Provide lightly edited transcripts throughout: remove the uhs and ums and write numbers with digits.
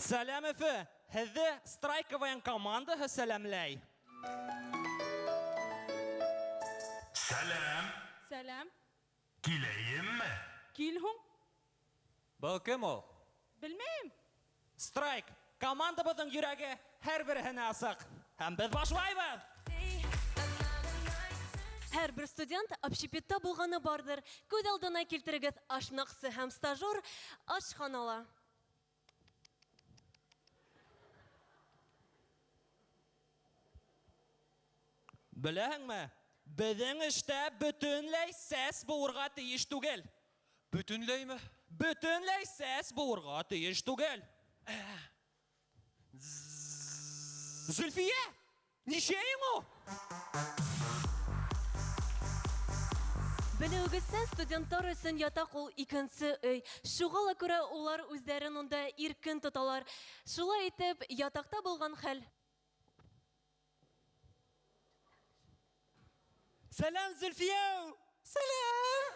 Сәләм, Өфө! Һеҙҙе Страйк КВН командаһы сәләмләй. Сәләм! Сәләм! Киләйемме? Кил һуң. Был кем ул? Белмәйем. Страйк, командабыҙҙың йөрәге һәр береһенә асыҡ. Һәм беҙ башлайбыҙ! Һәр бер студент общепитта булғаны барҙыр. Күҙ алдына килтерегеҙ, ашнаҡсы һәм стажер ашханала. Беләһеңме, беҙҙең эштә бөтөнләй сәс булырға тейеш түгел. Бөтөнләйме? Бөтөнләй сәс булырға тейеш түгел. Зөлфиә! Нишәйең ул? Белеүегеҙсә, студенттар өсөн ятаҡ ул икенсе өй. Шуға ла күрә улар үҙҙәрен унда иркен тоталар. Шулай итеп, ятаҡта булған хәл. Сәләм, Зөлфиә! Сәләм!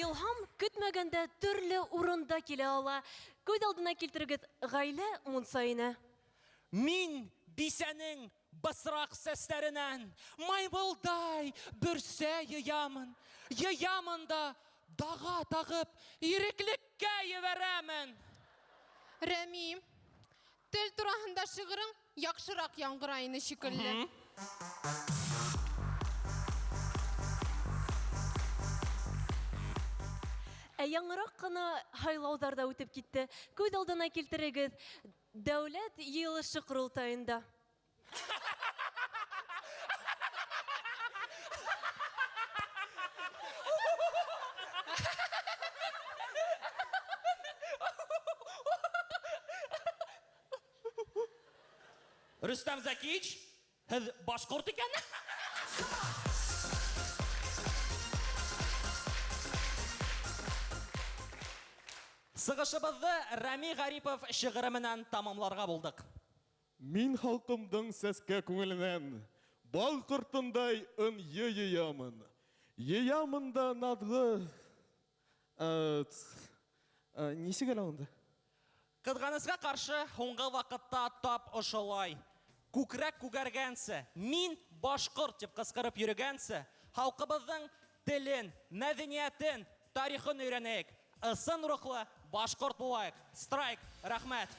Илһам көтмәгәндә төрлө урында килә ала. Күҙ алдына килтерегеҙ, ғаилә мунса инә. Мин бисәнең бысраҡ сәстәренән маймылдай бөрсә йыямын. Йыямын да даға тағып иреклеккә ебәрәмен. Рәми, тел тураһында шиғырың яҡшыраҡ яңғырай ине шикелле. Ә яңыраҡ ҡына һайлауҙар ҙа үтеп китте. Күҙ алдына килтерегеҙ, Дәүләт йыйылышы ҡоролтайында. Рөстәм Зәкиевич, һеҙ башҡорт икән. Сығышыбыҙҙы Рәми Ғарипов шиғыры менән тамамларға булдыҡ. Мин халҡымдың сәскә күңеленән бал ҡортондай ынйы йыямын. Йыямын да наҙлы... Нисек әле унда? Ҡыҙғанысҡа ҡаршы, һуңғы ваҡытта тап ошолай. Күкрәк күгәргәнсе, мин башҡорт тип ҡысҡырып йөрөгәнсе, халҡыбыҙҙың телен, мәҙәниәтен, тарихын өйрәнәйек. Ысын рухлы башҡорт булайыҡ. Страйк, рәхмәт.